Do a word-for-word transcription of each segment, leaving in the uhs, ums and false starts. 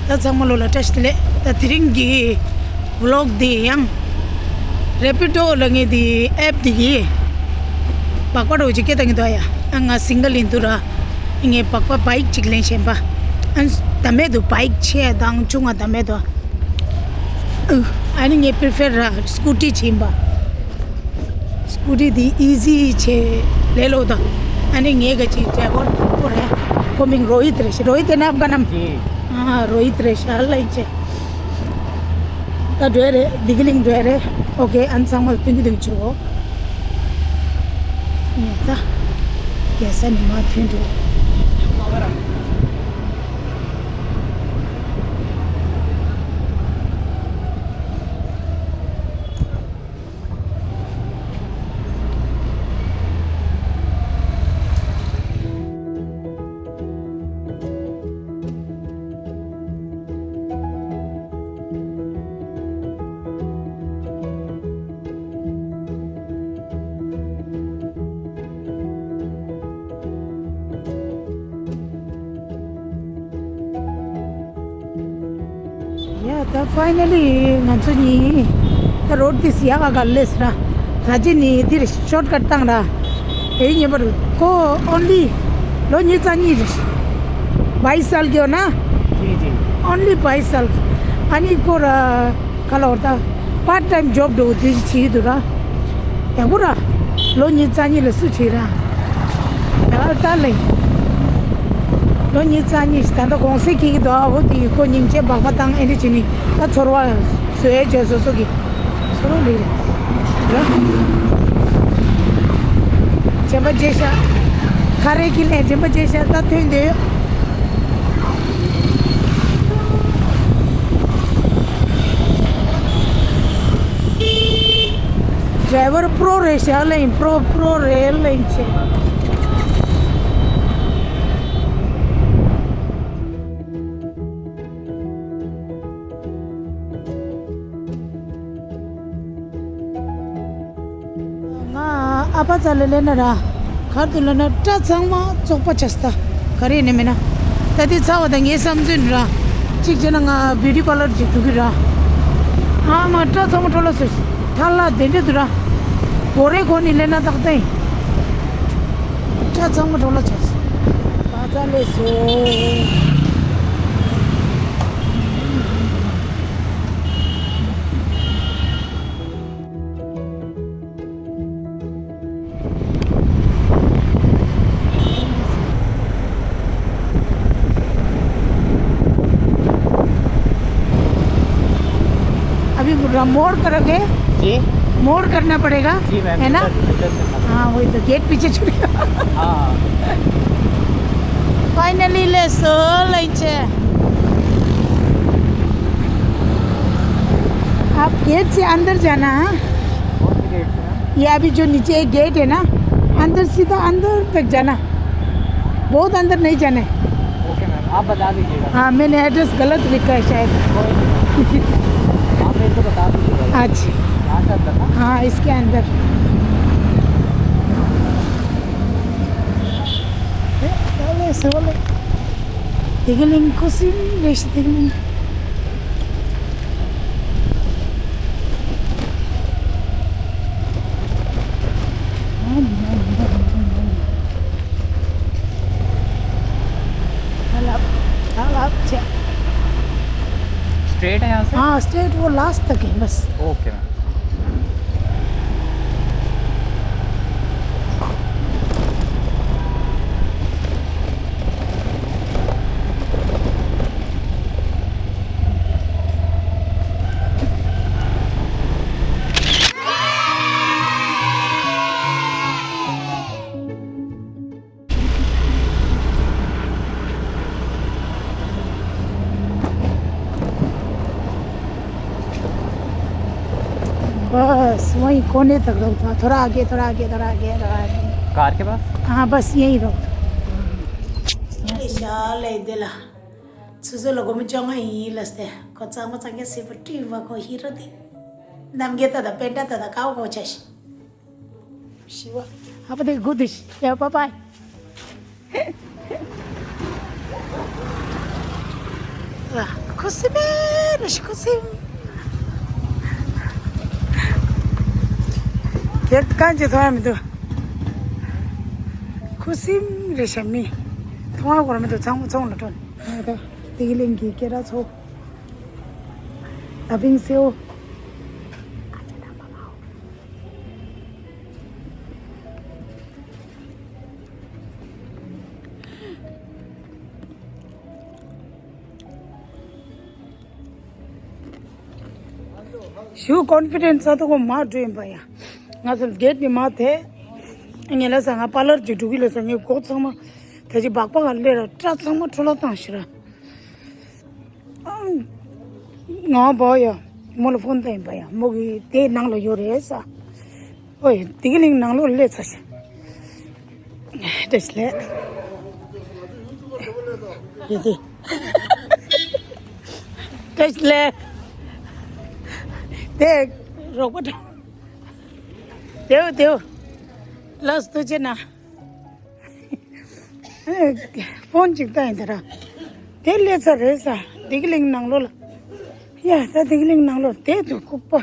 ད་ཚང་མ་ལོ་ལ་བཀྲ་ཤིས་བདེ་ལེགས། ད་དེ་རིང་གི་ཝི་ལོག་འདི་ཡང་རེ་པི་ཌོ་ལ་ངས་འདི་ཨེབ་འདི་གི་སྦག་སྦག་འདྲ་བོ་ཅིག་སྐད་བཏང་གི་འདུག་ཡ། ཨ་ང་སིང་གལ་ཡིན་འདུག་ར། ངས་སྦག་སྦག་བྷའིག་ཅིག་ལེན་བཞིན་པ། ཨ་ད་མེད་འདུག་བྷའིག་ཆེ་དང་ཆུང་ང་ད་མེད་འདུག་ཨ་ནི་ངས་པི་རི་ཕེར་ར་སྐུ་ཊི་བྱིན་པ། སྐུ་ཊི་འདི་ཨི་ཛི་བྱས་ལས་སླ་པོ་དང་། ཨ་ནི་ངའི་ག་ཅིག་ཌ་རའི་ཝར་ཁོ་རེད། ཁོ་མིང་རོ་ཧིད་རེད་ཤག་རོ་ཧིད་དེ་ན་ཨབ་ག་ནམ། ཇི། ཨ་རོ་ཧིད་རེད་ཤག་ལ་ཡིན་ཆེ། ད་འགྲོ་ཡ་རེད། བདེ་སྐྱིད་གླིང་འགྲོ་ཡ་རེད། ཨོ་ཁེ། ཨ་ནི་ཚང་མ་ལ་སྟོན་གྱི་སྟོན་གྱི་བྱོས། ཡ་ད། རྒྱལ་ས་ནས་མར་ཐོན་འགྲོ། ཡ་ད་ཕའི་ནལ་ལི་ང་ཚོ་གཉིས་ད་རོཌ་འདི་ཡག་ག་ག་སླེབས་ར། ད་ཅི་ནི་འདིར་ཤོཊ་ཀཊ་བཏང་ར། ཨེ་ཉེ་པར་ཁོ་ཨོན་ལི་ལོ་ཉིས་རྩ་གཉིས་རེད། ཝའི་སལ་གྱོ་ན། ཇི་ཇི། ཨོན་ལི་ཝའི་སལ། ཨ་ནི་ཁོ་ར་ག་ལ་བར་ད་པར་ཊ་ཊའིམ་ཇོབ་འགྲོ་དེ་བྱེད་ཀྱི་འདུག་ར། ཡག་པོ་ར། ལོ་ཉིས་རྩ་གཉིས་ལ་སུ་བྱེད་ར། ཡག་ལྟ་ལེ། ལོ་ཉིས་རྩ་གཉིས་ད་ལྟ་གུང་སེང་སྐྱིད་ཀྱི་འདུག་ཨ་བོ་དེ་ཁོ་སྙིང་རྗེ་སྦག་སྦག་བཏང་ཨེ་འདྲ་བྱེད་ནི་ད་ཚོར་བ་བཟོ་ཡས་བྱས་སོ་སོ་གི། སོ་རོ་ལི་རེད། ར། དྲན་པ་བརྗེད་ཤག་ཁ་རས་ཀྱི་ལན་དྲན་པ་བརྗེད་ཤག་ད་ཐོན་འདོད་ཡོད། ཌ་རའི་ཝར་པྲོ་རེད་ཤག་ལན་པྲོ་པྲོ་རེད་ལན་ཆེ། ང་ཨ་ཕ་ཚ་ལ་ལེན་ན་ར། གར་དུ་ལེན་ན་སྐྲ་ཚང་མ་བཙོག་པ་ཆགས་ད། ག་རེ་ནས་མེད་ན། ད་དེ་ཚ་བ་དང་ངའི་བསམ་ཚུལ་ར། གཅིག་བྱས་ན་ང་བིའུ་ཊི་པར་ལར་ཅིག་འགྲོ་གི་ར། ཨ་མ་སྐྲ་ཚང་མ་འཕྲོ་བརླག་སོང་། ཐ་ལ་དེ་འདྲ་དུ་ར། སྒོ་རའི་སྒོ་ནས་ལེན་ན་ཏག་ཏག་ཡིན། སྐྲ་ཚང་མ་འཕྲོ་བརླག་ཆགས་སོང་། ཨ་ཕ་ཚ་ལེན་སོང་། अभी मोड़ करोगे? जी। मोड़ करना पड़ेगा, जी मैम, है ना? इधर, इधर से करना पड़ेगा। हाँ, वही तो, गेट पीछे छूट गया। हाँ। फाइनली ले सो लेचे। आप गेट से अंदर जाना, हाँ? कौन से गेट से मैम? ये अभी जो नीचे एक गेट है ना, अंदर, सीधा अंदर तक जाना, बहुत अंदर नहीं जाना है। ओके मैम, आप बता दीजिएगा। हाँ, मैंने एड्रेस गलत लिखा है शायद। कोई नहीं मैम। आप मेरे को बता दीजिएगा। अच्छा। यहाँ से अंदर ना? हाँ, इसके अंदर। ए, चले, सोले। दिगलिंग कुसिम, रेश दिगलिंग। स्ट्रेट है यहाँ से? हाँ, स्ट्रेट वो लास्ट तक है बस। Okay ma'am. बस वहीं कोने तक रुक जाओ, थोड़ा आगे, थोड़ा आगे, थोड़ा आगे, थोड़ा आगे। कार के पास? हाँ, बस यहीं रुक जाओ। ཤ་ལེ་དེ་ལ། ཆུ་ཚོད་ལ་སྒོར་མོ་བཅོ་ལྔ་ཡིན་ལ་སྟེ། ཁོ་གཙང་མ་གཙང་རྐྱང་བྱས་པ་སྤྲད་པ་ཁོ་ཧི་རོ་དེ། རྣམ་རྒྱལ་ད་ད་པེན་ད་ད་ད་ཀའོ་ཀའོ་ཆ་ཤི། ཤི་བ། ཨ་ཕ་དེ་གུ་དེ་ཤི། ཡ་པ་པའི། ཨ། ཁུ་སིམ་རེ་ཤི་ཁུ་སིམ། ཁྱེད་གང་ཅི་མཐོང་ཡ་མི་འདུག་ཁུ་སིམ་རེ་ཤ་མི་མཐོང་ཡ་གོ་ར་མི་འདུག་ཚང་མ་ཚོང་ལ་སྤྲོད། ད་ལྟ་བདེ་སྐྱིད་གླིང་གི་སྐད་གྲགས་ཚོ་ད་ཕིང་སེའོ། ཞུ་ཀོན་ཕི་ཌེན་ས་ཐོག་མ་འགྲོ་ཡིན་པ་ཡ། ང་ཚོ་གེ་ཊི་ནས་མ་ཐེ། ངས་ལ་ས་ང་པ་ལར་གྱི་འགྲོ་གི་ལ་ས་ངས་གོག་ཚང་མ། ད་ཅི་སྦག་སྦག་ལས་ར་སྐྲ་ཚང་མ་འཕྲོ་བརླག་བཏང་ཤི་ར། ང་བ་ཡ། མོ་ལ་ཕོན་བཏང་ཡིན་པ་ཡ། མོ་གི་དེ་ནང་ལ་ཡོད་རེད་ས། ཨོའི་བདེ་སྐྱིད་གླིང་ནང་ལོགས་སླེབས་ཚར་ཤག་བཀྲ་ཤིས་བདེ་ལེགས། ཡོད་དེ། བཀྲ་ཤིས་བདེ་ལེགས། དེ་རོགས་པ་འདྲ། དེའུ་དེའུ། ལགས་སོ་ཐུགས་རྗེ་གནང་། ཕོན་ཅིག་བཏང་ཡིན་ད་ར། དེ་སླེབས་ཚར་རེད་ས། བདེ་སྐྱིད་གླིང་ནང་ལོགས་ལ། ཡ་ད་བདེ་སྐྱིད་གླིང་ནང་ལོགས་དེ་དུ་ལྐུགས་པ།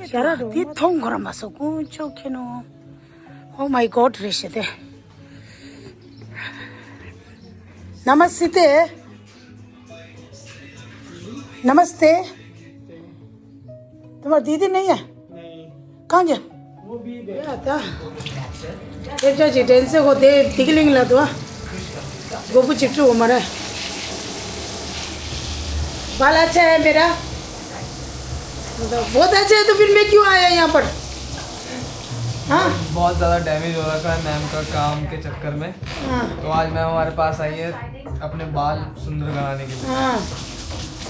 ཞ་ར་རོ་དེ་མཐོང་གོ་ར་མ་སོང་དཀོན་མཆོག་མཁྱེན་ནོ། Oh my God རེད་ཤི་དེ། नमस्ते। नमस्ते। तुम्हारा दीदी नहीं है? नहीं। कहाँ गया? वो भी इधर। ཡ་ད། ཁྱེད་ཅག་ཅིག་དྲན་སེ་གོ་དེ་བདེ་སྐྱིད་གླིང་ལ་འདུག་ཨ། སྒོ་སྤུ་ཅིག་བཀྲུ་འོ་མ་རེད། बाल अच्छा है मेरा? बहुत अच्छा है तो फिर मैं क्यों आया यहाँ पर? हाँ? बहुत ज़्यादा डैमेज हो रखा है मैम का काम के चक्कर में। हाँ। तो आज मैम हमारे पास आई है अपने बाल सुंदर कराने के लिए। हाँ।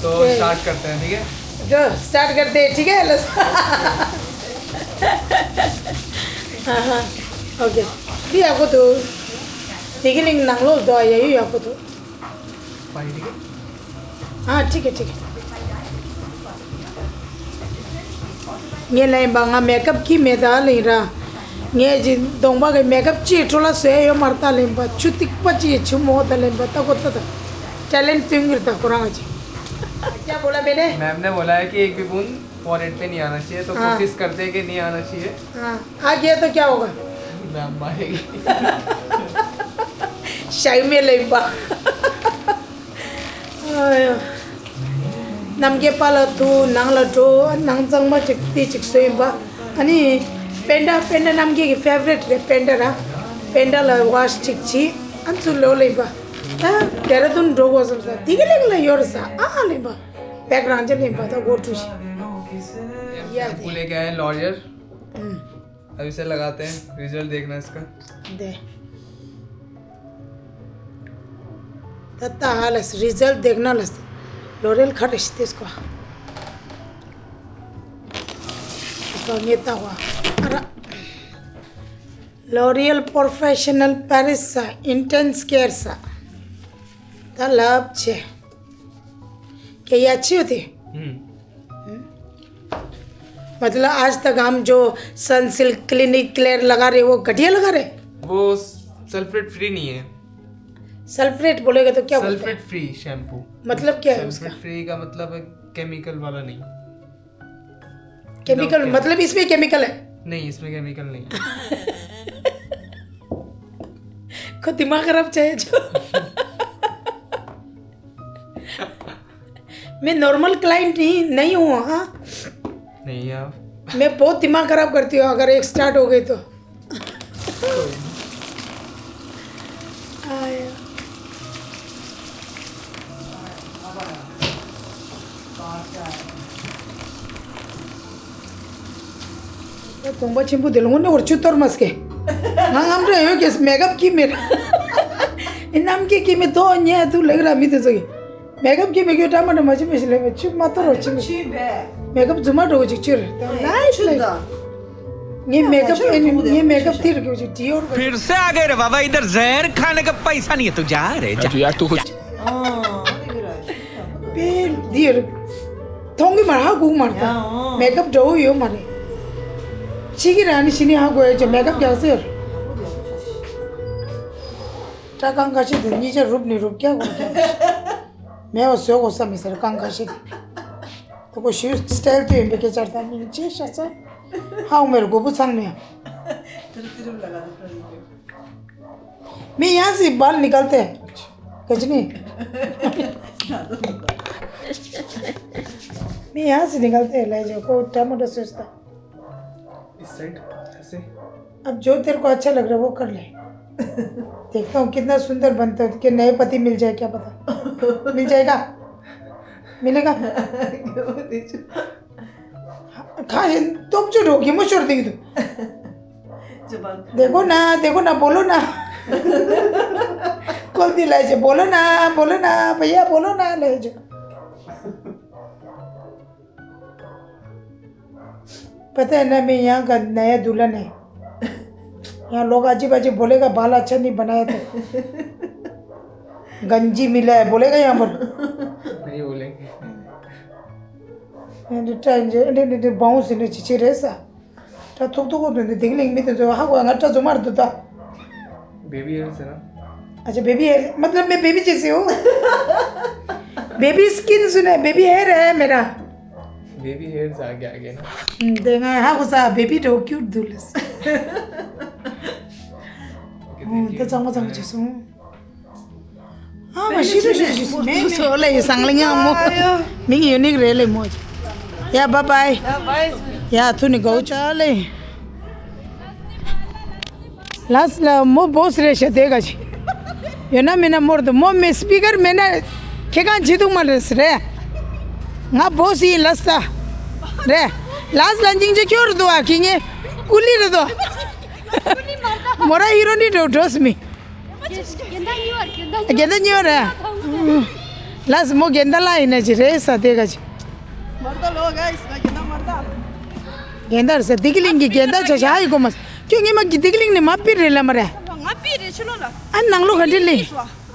तो ये स्टार्ट करते हैं, ठीक है? जो स्टार्ट करते हैं, ठीक है? हाँ, हाँ। ओके। भी आपको तो देखिए, लेकिन नंगलो दो आया ही आपको तो। पानी, ठीक है? ཨ་ཁྲིག་གེ་ཁྲིག་གེ། ངས་ལན་པ་ང་མེ་ཀབ་ཀྱི་མེ་ད་ལིན་ར། ངས་ཀྱི་གདོང་པ་གི་མེ་ཀབ་ཅིག་འཕྲོ་ལ་བཟོས་ཡོད་མ་རེད་ད་ལན་པ། ཆུ་ཐིགས་པ་ཅིག་ཆུ་མོ་ད་ལན་པ་ད་གོ་ད་ད། ཊེ་ལེན་ཊི་སྟོན་གི་རེད་ད་ཁོ་རང་ང་ཅི། क्या बोला मैंने? मैम ने बोला है कि एक भी बूंद फॉरहेड पे नहीं आना चाहिए, तो हाँ। कोशिश करते हैं कि नहीं आना चाहिए। हाँ, आ गया तो क्या होगा? मैम मारेगी। शाही में लेबा। ཨ་ཡ། ནམ་རྒྱུན་པཱ་ལགས་ཐུག་ནང་ལ་འགྲོ་ནང་གཙང་མ་ཅིག་ཏི་ཅིག་བཟོས་ཡིན་པ། ཨ་ནི་པེན་ཌ་པེན་ཌ་ནམ་རྒྱུན་གྱི་ཕེ་ཝ་རིཊ་རེད། པེན་ཌ་ར་པེན་ཌ་ལ་ཝ་ཤི་ཅིག་བྱས་ཨ་ཚུར་ལོག་ལེན་པ། ད་ཌེ་ར་ཌུན་འགྲོ་དགོས་བསམ་ས་དེ་གི་ལེགས་ལ་ཡོད་རེད་ས་ཨ་ལེན་པ། བེག་རང་ཅག་ལེན་པ་ད་སྒོ་བཀྲུ་ཤི། ཡ་དེ། लेके आए लॉरियल। ཨུམ། अब इसे लगाते हैं, रिजल्ट देखना इसका। दे। तत्ता हालस रिजल्ट देखना लस। लोरियल खट इस्तेस को। इसको नेता हुआ। अरा। लोरियल प्रोफेशनल पेरिस सा इंटेंस केयर सा। तलब छे। क्या ये अच्छी होती है? हम्म। मतलब आज तक हम जो सनसिल्क, क्लिनिक, क्लेयर लगा रहे, वो घटिया लगा रहे? वो सल्फेट फ्री नहीं है। सल्फेट बोलेगा तो क्या बोलते हैं? Sulphate free shampoo. मतलब क्या है उसका? सल्फेट फ्री का मतलब है केमिकल वाला नहीं। Chemical without chemical. मतलब इसमें केमिकल है? नहीं, इसमें केमिकल नहीं है। खुद दिमाग खराब चाहे जो। मैं नॉर्मल क्लाइंट नहीं, नहीं हूँ, हाँ। नहीं आप। मैं बहुत दिमाग खराब करती हूँ अगर एक स्टार्ट हो गई तो। आया। དོང་པ་ཆེན་པོ་དེ་ལ་དངོས་གནས་འོར་ཆུ་གཏོར་མ་སྐད། ང་ངམ་འདྲ་ཡོད་ཀྱི་མེ་ཀབ་ཀྱི་མེ། ཨེ་ནམ་གྱི་ཀྱི་མེ་ཐོག་ཉལ་དུ་ལེགས་ར་མི་དེ་ཚོ་གི། མེ་ཀབ་ཀྱི་མེ་ཀྱི་ཏྲ་མ་ཏྲ་མ་ཆི་མེ་ཞིག་ལེགས་པ་ཆུ་མ་གཏོར་རོ་ཆི་མེ། ཆི་མེ། མེ་ཀབ་རྫུན་མ་འགྲོ་གི་ཅིག་ཆུ་རེད། ད་ལའི་ལའི། ངའི་མེ་ཀབ་ཨེ་ནི་ངའི་མེ་ཀབ་དེ་རུ་གི་ཅིག་ཌི་ཨོར་གི། फिर से आ गए रे बाबा, इधर जहर खाने का पैसा नहीं है, तू जा रे, जा। तू यार, तू खुद དཔེ་འདི་ཡོད་རེད། མཐོང་གི་མ་རེད། ཧ་གོ་གི་མ་རེད་ད། མེ་ཀབ་འདྲ་བོ་ཡོད་མ་རེད། ཕྱི་གི་རང་ནི་ཕྱི་ནི་ཧ་གོ་ཡོད་ཅེ་མེ་ཀབ་རྒྱག་སེ་ཡོད་རེད། སྐྲ་རྐང་ཁ་ཤས་དེ་གཉིས་ཆ་རུབ་ནི་རུབ་རྒྱག་དགོས་རྒྱག་མེད་པ་བཟོས་དགོས་ས་མི་ཟེར་གང་ཁ་ཤས་དེ། དུ་གོ་ཞུ་སི་ཊའིལ་དུ་ཡིན་པའི་སྐད་ཆ་ད་མིང་ཅེས་ཤ་ཚ། ཧའུ་མེར་མགོ་བུ་ཚང་མེ། मैं यहाँ से बाहर निकलते हैं। गजनी। मैं यहाँ से निकलते हैं, ले जाओ, को टमाटर सस्ता। इस साइड ऐसे। अब जो तेरे को अच्छा लग रहा है, वो कर ले। देखता हूँ कितना सुंदर बनता है, कि नए पति मिल जाए, क्या पता। मिल जाएगा? मिलेगा? खासिन तोपचु ढोकी मुशुर दिख दो। देखो ना, देखो ना, बोलो ना। कॉल दिलाए जे, बोलो ना, बोलो ना, भैया, बोलो ना, ले जो। पता है ना, मैं यहाँ का नया दुल्हन है। यहाँ लोग अजीब अजीब बोलेगा, बाल अच्छा नहीं बनाया तो। गंजी मिला है बोलेगा यहाँ पर। नहीं बोलेंगे। बाउंस ने चिचे रेसा। ད་ཐུག་ཐུག་གོ་དུ་འདི་དིག་ལིང་མི་དེ་ཚོ་ཧ་གོ་ང་ཏྲ་ཛུ་མར་དུ་ད། बेबी हेयर से ना। अच्छा, बेबी हेयर, मतलब मैं बेबी जैसी हूँ। बेबी स्किन सुने, बेबी हेयर है मेरा। बेबी हेयर से आगे आगे ना। हम्म, देगा, हाँ, गुस्सा, बेबी तो क्यूट दुलस। हम्म, तो चंगा चंगा जैसू। ཨ་མ་ཤི་རུ་ཤི་ཤི་ཤི་མེ་མེ། སོ་ལེ་ཡི་སང་ལེ་ཉང་མོ། མིང་ཡོད་ནིག་རེ་ལེ་མོ། ཡ་བ་བའི། ཡ་ཐུ་ནི་གོ་ཅ་ལེ། ལས་ལ་མོ་བོས་རེ་ཤ་དེ་ག་ཅི། ཡོད་ན་མེད་ན་མོར་དུ་མོ་མེ་སི་པི་ཀར་མེད་ན་ཁེ་གང་ཇི་ཐུག་མ་རེས་རེ། ང་བོས་ཡིན་ལས་ད། རེ། ལས་ལ་སྙིང་རྗེ་ཁྱོར་དུ་བ་ཁི་ངེ་ཀུ་ལི་རེ་དོ། མོ་ར་ཧི་རོ་ནི་འགྲོ་འགྲོས་མི། རྒྱན་ད་གཉིས་པ་རེད། རྒྱན་ད་གཉིས་པ་རེད། ལགས་སོ་མོ་རྒྱན་ད་ལ་ཡིན་ན་ཅི་རེད་ས་དེ་ག་ཅི། མར་ད་ལོ་ག་ཡིས་ང་རྒྱན་ད་མར་ད། རྒྱན་ད་རེད་ས་དིག་ལིང་གི་རྒྱན་ད་ཆ་ཆ་ཡི་གོ་མ། ཁྱོད་ངེད་མ་གི་དིག་ལིང་ནི་མ་པིར་རེད་ལ་མ་རེད། ང་པིར་རེད་ཕྱི་ལོགས་ལ། ཨ་ནང་ལོགས་ག་འདྲི་ལིང་།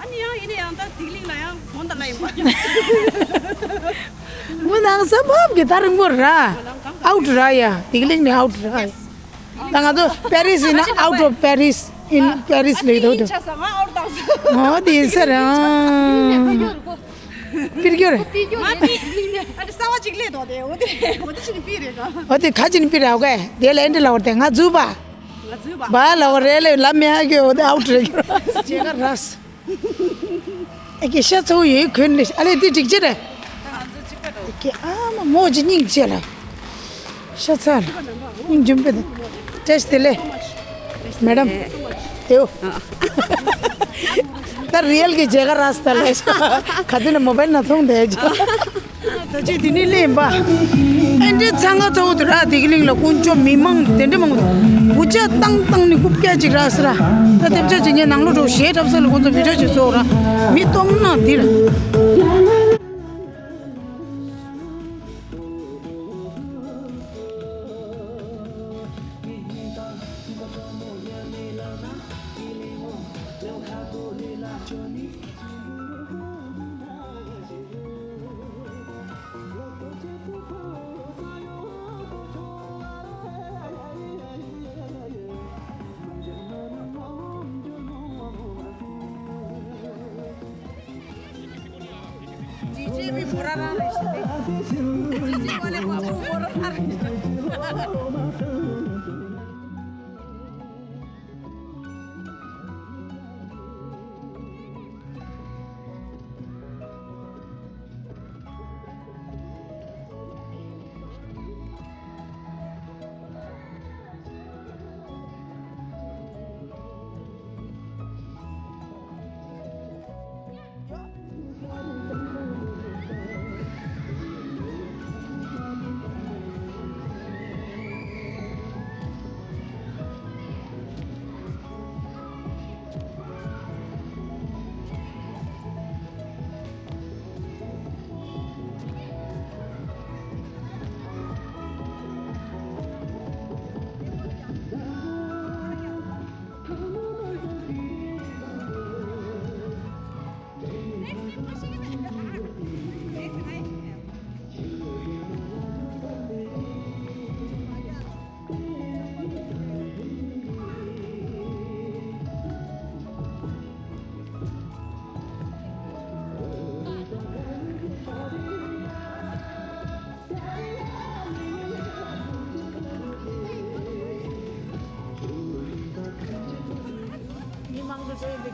ཨ་ནི་ཡང་ཡིན་ན་ཡང་ད་དིག་ལིང་ལ་ཡང་མོ་ད་ལ་ཡིན་པ། མོ་ནང་ས་ཕབ་གི་ད་རིང་པོ་ར། ཨའུ་ཊི་ར་ཡ་དིག་ལིང་ནི་ཨའུ་ཊི་ར་ཡ། ད་ང་ཚོ་པེ་རིས་ཡིན་ན་out of Paris in Paris ལེགས་འདུག་འདུག་ཨོ་དེ་ཡིན་ས་རང་། པིར་གྱོར། ཨོ་དེ་ཁ་ཅིན་པིར་ཨོ་གེ་དེ་ལ་ཨེ་འདྲ་ལ་བར་དེ་ང་འཛུལ་པ། བ་ལ་བར་རེ་ལེ་ལ་མེ་ཧ་གེ་ཨོ་དེ་out རེ་གྱོར། ཇེ་ག་རས། ཨེ་ཀེ་ཤ་ཚོ་ཡོད་ཁོན་ནི་ཨ་ལེ་དེ་འགྲིག་ཅེ་རེད། ཨེ་ཀེ་ཨ་མ་མོ་ཅི་སྙིང་རྗེ་ལ། ཤ་ཚ་ལ། སྙིང་རྗེ་པེ་དེ། ཏེས་དེ་ལེ། མེ་ཌམ། དེའོ། ད་རི་ཡལ་གི་ཇེ་ག་རས་ད་ལེ། ག་དེ་ན་མོ་བེལ་ན་མཐོང་དེ་ཇོ། ད་ཅི་དེ་ནི་ལེན་པ། ཨེ་འདྲའི་ཚང་ང་ཚོ་དུ་ར་དེ་གི་གླིང་ལ་དཀོན་མཆོག་མི་མང་དེ་འདྲ་མང་དུ་བུ་ཆ་བཏང་བཏང་ནི་རྐུབ་བཀྱག་ཅིག་རག་སི་ར། ད་ཐེབས་ཆ་ཅིག་ངས་ནང་ལོ་འགྲོ་ཞེས་འཁྲབ་ས་ལ་ཁོང་ཚོ་མི་ཆ་ཅིག་ཚོགས་ར། མི་སྟོང་ན་འདི་ལ། ཇི་ཇི་བི་མོ་ར་རང་རེད་ཤི་ཏེ། ཇི་ཇི་བ་ལེ་མ་བུ་མོ་ར་རང་རེད།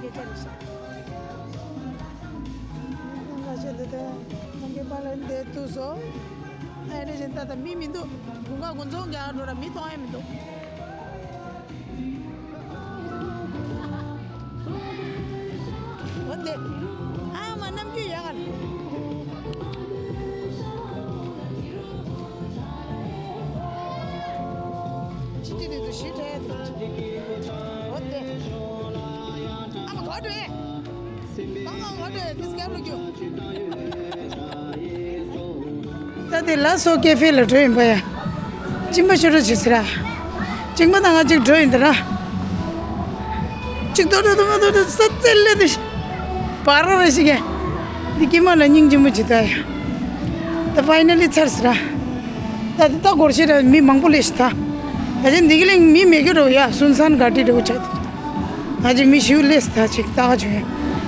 ལ་ཆེ་དེ་དེ་ནམ་རྒྱུན་པ་ལ་འདས་ཐུག་སོ། ཨ་རེ་བཞིན་ད་ལྟ་མི་མི་འདུག་དགུན་ཁ་དགུན་ཚོང་རྒྱག་འགྲོ་ར་མི་མཐོང་ཡ་མི་འདུག་འོ་དེ། ཨ་མ་ནམ་རྒྱུན་ཡག་ག་ལ། ཕྱི་ཏི་ཏི་ཏི་ཞི་ཁྲའི་ཏི་ཏི། འོ་དེ། ཨ་མ་ག་འགྲོ་ཨེ། ཨ་མ་ག་འགྲོ་ཨེ་ཏི་སི་ཀེབ་ལ་རྒྱུ། ད་དེ་ལ་སོ་ཀེ་ཧྥེ་ལ་འགྲོ་ཡིན་པ་ཡ། གཅིན་པ་ཤོར་རོ་བྱེད་ཟེར་ར། གཅིན་པ་དང་ང་གཅིག་འགྲོ་ཡིན་ད་ར། གཅིག་ཏོ་ཏོ་ཏོ་ཏོ་ཏོ་ས་རྩེ་ལེ་དེ། བར་ར་ཞིག་གེ། འདི་ཀྱི་མ་ལ་སྙིང་རྗེ་མོ་ཇི་ལྟ་ཡ། ད་ཕའི་ནལ་ལི་ཚར་ཟེར་ར། ད་ད་སྒོར་ཤེ་ར་མི་མང་པོ་ལས་ཤི་ད། ད་ཅི་འདི་གི་ལིང་མི་མེད་གི་རོ་ཡ་སུན་སན་ག་ཏི་རོ་ཆ། ད་ཅི་མི་ཤིའུ་ལས་ད་ཅིག་ད་ག་ཆུ་ཡ།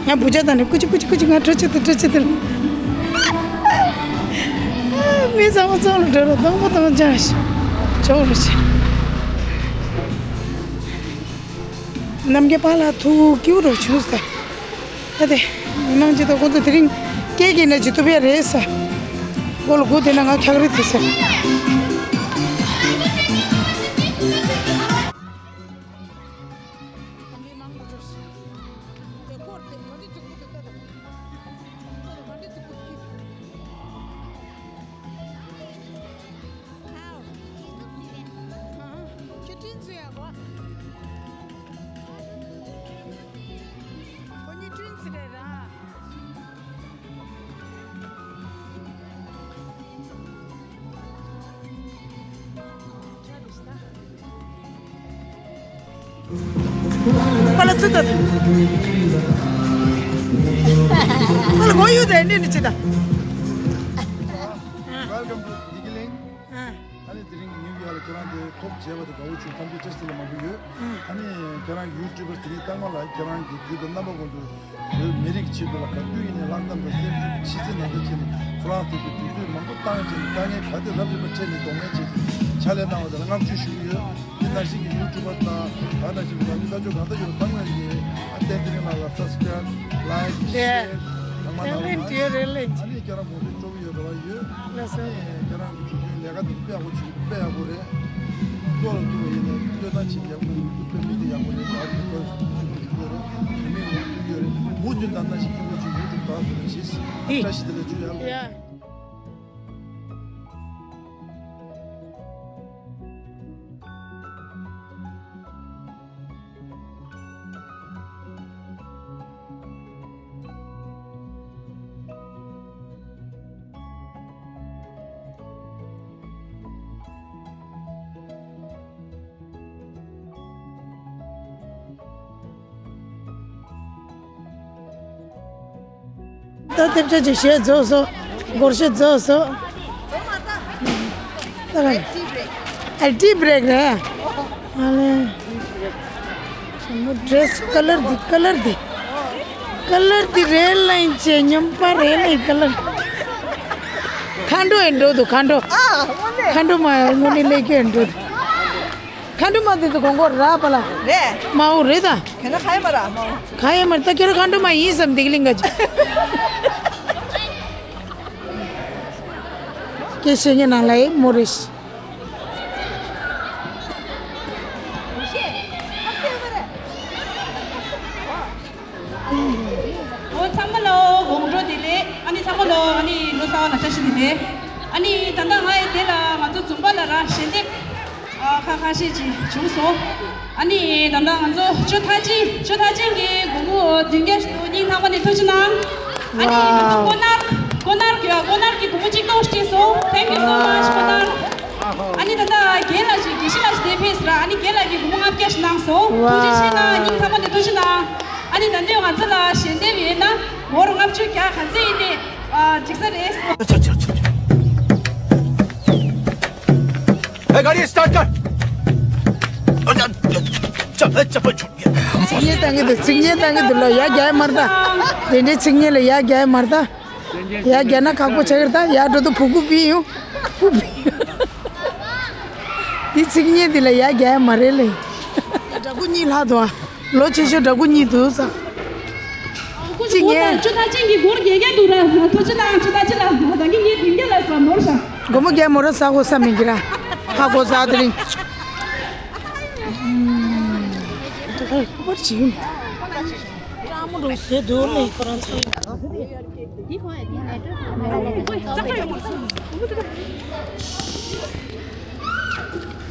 ཡང་བུ་ཆ་ད་ནི་ཀུ་ཅི་ཀུ་ཅི་ཀུ་ཅི་ང་ཁྲོ་ཆི་ད་ཁྲོ་ཆི་ད། མི་ཚང་མ་ཚང་ལ་འགྲོ་རོ་དང་པོ་དང་ཅང་ཤི། ཆོག་རོ་ཆི། ནམ་རྒྱུན་པ་ལ་ཐུག་ཀིའུ་རོ་ཆུ་ས། ད་དེ། མི་མང་ཅི་ད་ཁོ་ཚོ་དེ་རིང་སྐད་ཀྱི་ན་ཅི་ཐུབ་ཡ་རེད་ས། ཁོ་ལ་སྒུག་དེ་ན་ང་འཁྱག་རི་དེ་ས། ཁྱེད་ཀྲིན་ཚུ་ཡ་གོ། ཁོ་གཉིས་ཀྲིན་ཚུ་རེད་ར། པ་ལ་ཚུ་ད། པ་ལ་གོ་ཡུ་དེ་ནི་ནི་ཅི་ད། Welcome to Digiling. ཨ་ནི་དེ་རིང་ནིའུ་ཡོག་ལ་ཁྱེད་རང་དེ་ཐོབ་བྱས་པ་དེ་དགའ་བོ་བྱུང་། ཐམས་ཅད་བཀྲ་ཤིས་བདེ་ལེགས་མང་པོ་ཡོད། ཨ་ནི་ཁྱེད་རང་ཡུ་ཊུབ་པར་དེ་རིང་རྟག་མ་ལ་ཁྱེད་རང་གི་རྒྱུད་དང་རྣམ་པ་ཀུན་ཏུ་བོད་མི་རིགས་ཆེད་དུ་ལ་ག་དུས་ཡིན་ནའི་ལྷག་བསམ་དང་སེམས་ཤུགས་ཀྱི་ཆེད་ཚད་ནང་དུ་བྱས་ནས་ཁོ་རང་ཚོ་གི་དུས་ཚོད་མང་པོ་བཏང་བྱས་ནས་དཀའ་ངལ་ག་དེ་རབ་རིབ་པ་འཕྲད་ནས་གདོང་ལེན་བྱས་ཏེ་ཕྱག་ལས་གནང་བ་དེ་ལ་བསྔགས་བརྗོད་ཞུ་གི་ཡོད། འདི་ནང་བཞིན་གྱི་ཡུ་ཊུབ་པར་དང་ད་ནང་བཞིན་གྱི་ལྟ་ཚུལ་གང་འདྲ་ཡོད་ཚང་མས་ཀྱི་ཨ་བསྟན་དེ་རིང་ལ་ལ་སབ་སི་ཀྲའིབ། ལའིཀ། ཤེར། ཚང་མ་གནང་རོགས་གནང་། ཨ་ནི་ཁྱེད་རང་གོང་འཕེལ་སྤྲོ་པོ་ཡོད་རེ་བ་ཡོད། ལགས་སོ། ཨ་ནི་ཁྱེད་རང་གི་ལས་ཀ་འདི་དཔེ་ཡག་པོ་བྱུང་། དཔེ་ཡག་པོ་རེད། ལྟོས་ལ་ཐུག་པ་ཡིན་ན་ལྟོས་སྟངས་ཅིག་ཡག་པོ་རེད། དཔེ་མི་དེ་ཡག་པོ་རེད། ད་དུ་ཁོས་ཡོད་རེད། མི་ངོ་ཐུག་ཡོད་རེད། མུ་མཐུད་ད་ལྟ་ཞིག་སྐྱིད་པོ་ཅིག་ཡོད་འདུག་ད་སོ་རེ་ཞིག་ཨི། བཀྲ་ཤིས་བདེ་ལེགས་ཆུ་ཡག་ཡ། ད་ཐེབས་ཆ་ཅིག་བཞེས་རྫོགས་སོ། སྒོར་གཞས་རྫོགས་སོ། ད་ག་ཨ་ཊི་བྷི་རེག་རེད། ཨ་ལེ། ཞྭ་མོ་ཌི་རེ་སི་ཀ་ལར་འདི་ཀ་ལར་འདི། ཀ་ལར་འདི་རེད་ལ་ཡིན་ཅེ་སྙོམས་པ་རེད་ལ་ཡིན་ཀ་ལར། མཁའ་འགྲོ་ཡིན་འགྲོ་འདུག་མཁའ་འགྲོ། ཨ་དངོས་གནས། མཁའ་འགྲོ་མ་དངོས་གནས་ལེགས་སྐྱོ་ཡིན་འགྲོ་འདུག་མཁའ་འགྲོ་མ་འདི་ཚོ་གོང་གོ་ར་པ་ལ། རེད། མ་འོ་རེད་ད། ཁྱེད་རང་ཁ་ཡེ་མ་ར་མ་འོ། ཁ་ཡེ་མ་ར་ད་ཁྱེད་རང་མཁའ་འགྲོ་མ་ཡིན་བསམ་འདི་གི་ལིང་ག་ཅིག་སྐད་བཤད་མཁན་ནང་ལ་ཡེ་མོ་རེ་ཤི། འོ་ཚང་མ་ལོ་དགོང་དྲོ་བདེ་ལེགས། ཨ་ནི་ཚང་མ་ལོ་ཨ་ནི་ལོ་གསར་བ་ལ་བཀྲ་ཤིས་བདེ་ལེགས། ཨ་ནི་ད་ལྟ་ང་ཡི་དེ་ལ་ང་ཚོ་འཛོམས་པ་ལ་ར་ཞལ་འདེབས་ཨ་ཁ་ཁ་ཤས་ཅིག་བྱུང་སོང་། ཨ་ནི་ད་ལྟ་ང་ཚོ་ཇོ་ཐ་ཅི་ཇོ་ཐ་ཅི་གི་སྒོར་མོ་བདུན་བརྒྱ་ཞིག་འདུག་སྙིང་ཐག་པ་ནས་ཐུགས་རྗེ་གནང་། ཨ་ནི་ང་ཚོ་ཀོ་ནར་ཀོ་ནར་གི་ཀོ་ནར་གི་སྒོར་མོ་གཅིག་སྟོང་སྤྲད་སོང་། Thank you so much ཀོ་ནར། ཨ་ནི་ད་ལྟ་རྒན་ལགས་ཤིག་དགེ་བཤེས་ལགས་ཤིག་དེ་ཕེབས་ར། ཨ་ནི་རྒན་ལགས་ཀྱིས་སྒོར་མོ་ལྔ་བརྒྱ་ཞིག་གནང་སོང་། ཐུགས་རྗེ་ཆེ་གནང་། སྙིང་ཐག་པ་ནས་ཐུགས་རྗེ་གནང་། ཨ་ནི་ད་ལྟ་ང་ཚོ་ལ་ཞལ་འདེབས་ཡོད་ན་སྒོར་ལྔ་བཅུ་བརྒྱ་ག་ཚོད་ཡིན་ནའི་ཨ་འགྲིག་ས་རེད། ཆ་ཆ་ཆ་ཆ། ཨེ་ག་རི་སི་ཊར་ཊི་ཀར། ཨ་ཅ་ཅ་ཅ་ཅ། ཚིག་ངན་བཏང་གི་འདུག་ཚིག་ངན་བཏང་གི་འདུག་ལ་ཡ་རྒྱ་ཡ་མར་ད། དེ་འདྲའི་ཚིག་ངན་ལ་ཡ་རྒྱ་ཡ་མར་ད། ཡ་རྒྱ་ན་ཁག་པོ་ཆགས་ཀྱི་རེད་ད། ཡ་འགྲོ་དུ་ཕུ་གུ་པི་ཡོང་། ཕུ་པི་ཡོང་། དེ་ཚིག་ངན་དེ་ལ་ཡ་རྒྱ་ཡ་མ་རེད་ལེ། འདྲ་སྐུ་གཉིས་ལྷག་འདུག་ཨ། ལོ་ཆེ་ཤོས་འདྲ་སྐུ་གཉིས་འདུག་ས། ངས་ཁྱོད་ད་ཅིག་གི་སྒོར་བརྒྱད་བརྒྱ་འདུག་ར། ཐུགས་རྗེ་གནང་། ཁྱོད་ད་ཅི་ལ་ད་གི་ངས་བདུན་བརྒྱ་ལ་ཟ་ནོར་ཤག་སྒོར་མོ་བརྒྱ་མོ་ར་ཟ་དགོས་ས་མིན་གི་ར། ཧ་གོ་ཟ་དེ་རིང་། ཁོ་པར་བྱིན། ཀྲང་མོ་འགྲོ་ཟེར་འདུག་ལེ་ཁོ་རང་ཚོ།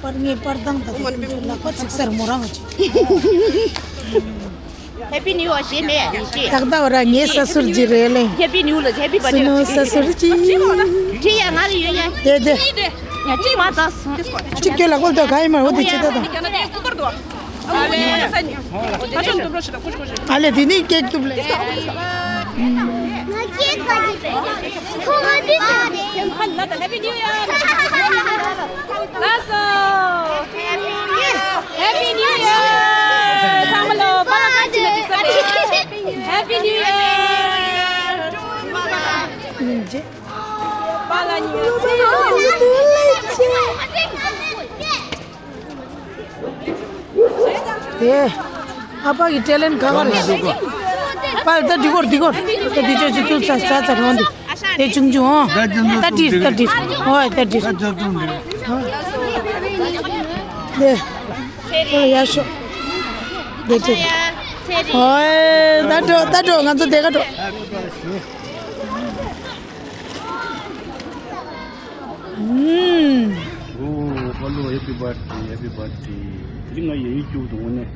པར་ངའི་པར་བཏང་ད་དུ་ལག་པ་ཚིག་སར་མོ་རང་ཅིག Happy New Year ཞེས་མེད་ཡ་ཅི། ཏག་ཏག་ར་ངའི་ས་སུར་ཅི་རེད་ལེ། Happy New Year Happy Birthday སུ་ནོ་ས་སུར་ཅི། ཁྲི་ཡ་ང་ལ་ཡོད་ཡ། དེ་དེ། ཡ་ཅི་མ་ཙ་སོང་། ཅིག་ཁྱོད་ལ་ཀོལ་ཏོ་ག་ཡི་མ་འོ་དེ་ཅི་ཏ་ཏ། ཨ་ལེ་དེ་ནི་ཀེག་ཏུབ་ལེ། ང་ཀེག་ག་ཅི། ཁོ་ང་འདི་ཁ་ལ་ད་Happy New Year། ལགས་སོ། Happy New Year། ཚང་མ་ལོ་པ་ལ་ཁ་ཅིག་ལ་ཅིག་ས། Happy New Year། པ་ལ་ཉི་མ་ཚེ་རིང་། དེ། ཨ་ཕ་གི་ཊེ་ལེན་ག་ག་རེད། པ་ད་འདི་གོར་འདི་གོར། ད་འདི་ཅོ་ཅི་ཏུ་ཚ་ཚ་ཚ་རོང་འདི། དེ་ཆུང་ཆུང་ཨོ། ད་ཏིར་ད་ཏིར། ཨོ་ད་ཏིར། དེ། ཨོ་ཡ་ཤོ། དེ་ཏིར། ཨོ་ད་འགྲོ་ད་འགྲོ་ང་ཚོ་དེ་ག་འགྲོ། ཨུམ། ཨོ་པ་ལོ། Happy Birthday, Happy Birthday། དེ་རིང་ང་ཡ་ཡིག་སྐྱུག་འདུག་དངོས་གནས།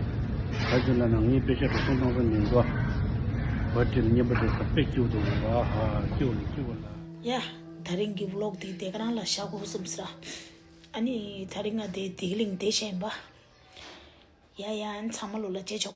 ག་ཅི་ལ་ན་ངའི་པེ་ཤ་འགྲོ་སོང་བཏང་ས་མིན་འགྲོ། Birthday ལ་བརྙན་པ་དེ་ས་དཔེ་སྐྱུག་འདུག་ཨ་ཧ་སྐྱུག་ལ་སྐྱུག་ལ། ཡ། ད་རིང་གི་vlog དེ་དེ་ག་རང་ལ་བཞག་དགོས་བསམ་ཟེར། ཨ་ནི་ད་རིང་ང་དེ་དེ་ག་ལིང་དེ་བཤད་ཡིན་པ། ཡ་ཡ། ཨ་ནི་ཚང་མ་ལོ་ལ་བྱེད་ཆོག